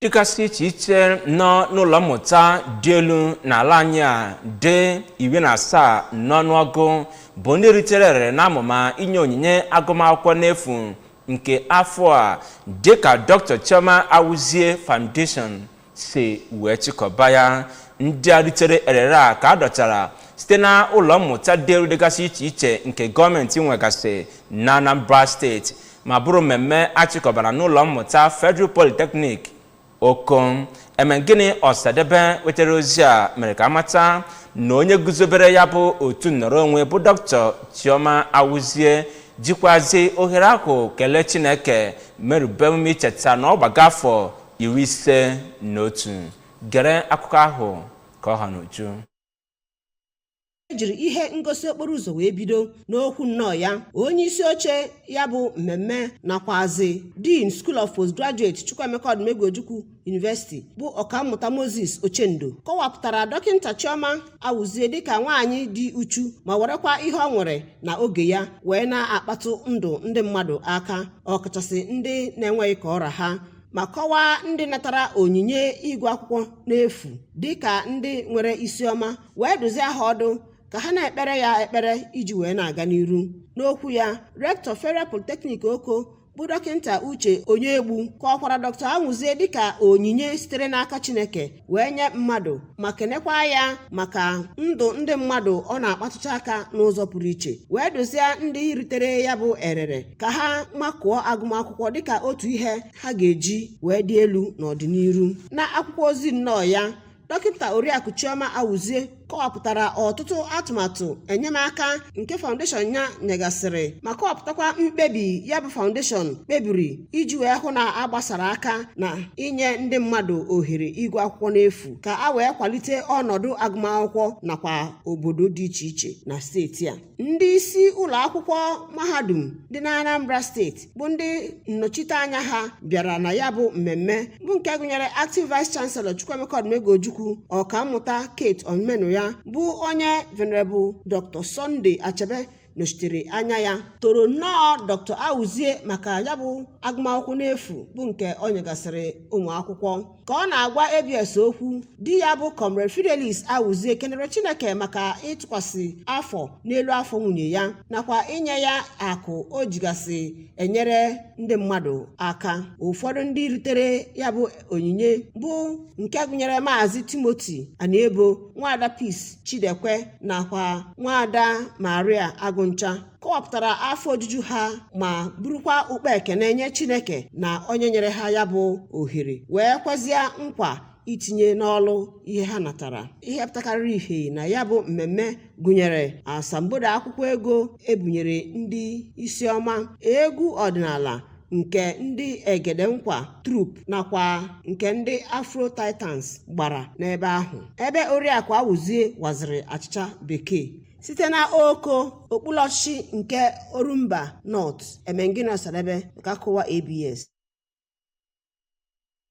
Dịgasị iche iche nọ n'ụlọ mmụta dị elu n'ala anyị a dị 17 n'ọnụọgụ bụ ndị ritere erere n'amụma inye onyinye agụmakwụkwọ n'efu nke afọ a, dịka Dr. Chioma Awuzie Foundation si wee chịkọba ya. Ndị a ritere erere a ka a dọtara site na ụlọ mmụta dị elu dịgasị iche iche nke gọọmenti nwegasị na Anambra Steeti, ma bụrụ mmemme achịkọbara n'ụlọ mmụta Federal Polytechnic Oko. Emengini Ọsadebe wetara ozi a mere ka amata na onye guzobere ya bụ otu nnọrọ onwe bụ Dr. Chioma Awuzie jikwazi ohere ahụ kelee Chineke merube emume icheta na ọ gbaga afọ 51. Gere akụkọ ahụ ka ọ ha n'uju. Ejiri ihe ngosi okporo ụzọ wee bido. N'okwu nnọọ ya, onye isi oche ya bụ mmemme nakwazi Dean, School of Postgraduate, Chukwuemeka Odumegwu Ojukwu University, bụ Ọkammụta Moses Ochendo, kọwapụtara Dọkịta Chioma Awuzie dịka nwaanyị dị uchu ma werekwa ihe ọ nwere na oge ya wee na-akpatụ ndụ ndị mmadụ aka, ọkachasị ndị na-enweghị ka ọra ha, ma kọwaa ndị natara onyinye ịgụ akwụkwọ n'efu dịka ndị nwere isi ọma, wee duzie ha ọdụ ka ha na-ekpere ya ekpere iji wee na-aga n'iru. N'okwu ya, Rector Federal Polytechnic Oko bụ Dọkịta Uche Onyegbu kọwakwara Dr. Awuzie dịka onyinye sitere n'aka Chineke wee nye mmadụ, ma kenekwa ya maka ndụ ndị mmadụ ọ na-akpatụcha aka n'ụzọ pụrụ iche, wee dozie ndị ritere ya bụ erere ka ha makụọ agụmakwụkwọ dịka otu ihe ha ga-eji wee dị elu n'ọdịnihu. Na akwụkwọ ozi nnọọ ya, Dọkịta Oriakụ Chioma Awuzie kọwapụtara ọtụtụ atụmatụ enyemaka nke foundation ya nyegasịrị, ma kọwapụtakwa mkpebi ya bụ foundation kpebiri iji wee hụ na a gbasara aka na inye ndị mmadụ ohere ịgụ akwụkwọ n'efu, ka a wee kwalite ọnọdụ agụmakwụkwọ nakwa obodo dị iche iche na steeti a. Ndị isi ụlọ akwụkwọ mahadum dị na Anambra Steeti bụ ndị nnọchiteanya ha bịara na ya bụ mmemme, bụ nke gụnyere Acting Vice Chancellor Chukwuemeka Odumegwu Ojukwu, Ọkammụta Kate Omenụya, bụ onye Venerable Dr. Sunday Achebe nọchitere anya ya, toro nnọọ Dr. Awuzie maka ya bụ agụmakwụkwọ n'efu bụ nke ọ nyegasịrị ụmụ akwụkwọ. Ka ọ na-agwa ABS okwu, di ya bụ Comrade Fidelis Awuzie kenere Chineke maka ịtụkwasị afọ n'elu afọ nwunye ya nakwa inye ya akụ o jigasị enyere ndị mmadụ aka. Ụfọdụ ndị ritere ya bụ onyinye, bụ nke gụnyere Maazị Timothy Aniebo, Nwaada Peace Chidekwe nakwa Nwaada Maria Agụncha, kọwapụtara afọ ojuju ha ma burukwa ukpe ekene nye Chineke na onye nyere ha ya bụ ohere, wee kwezie nkwa itinye n'ọlụ ihe ha natara. Ihe pụtakarịrị ihe na ya bụ mmemme gụnyere asambodo akwụkwọ ego ebunyere ndị isi ọma, egwu ọdịnala nke ndị Egede Nkwa Troupe nakwa nke ndị Afro Titans gbara n'ebe ahụ, ebe Oriakụ Awuzie waziri achịcha bekee. Site na Oko, okpuru ọchịchị nke Orumba North, Emengini Ọsadebe nke akụwa ABS.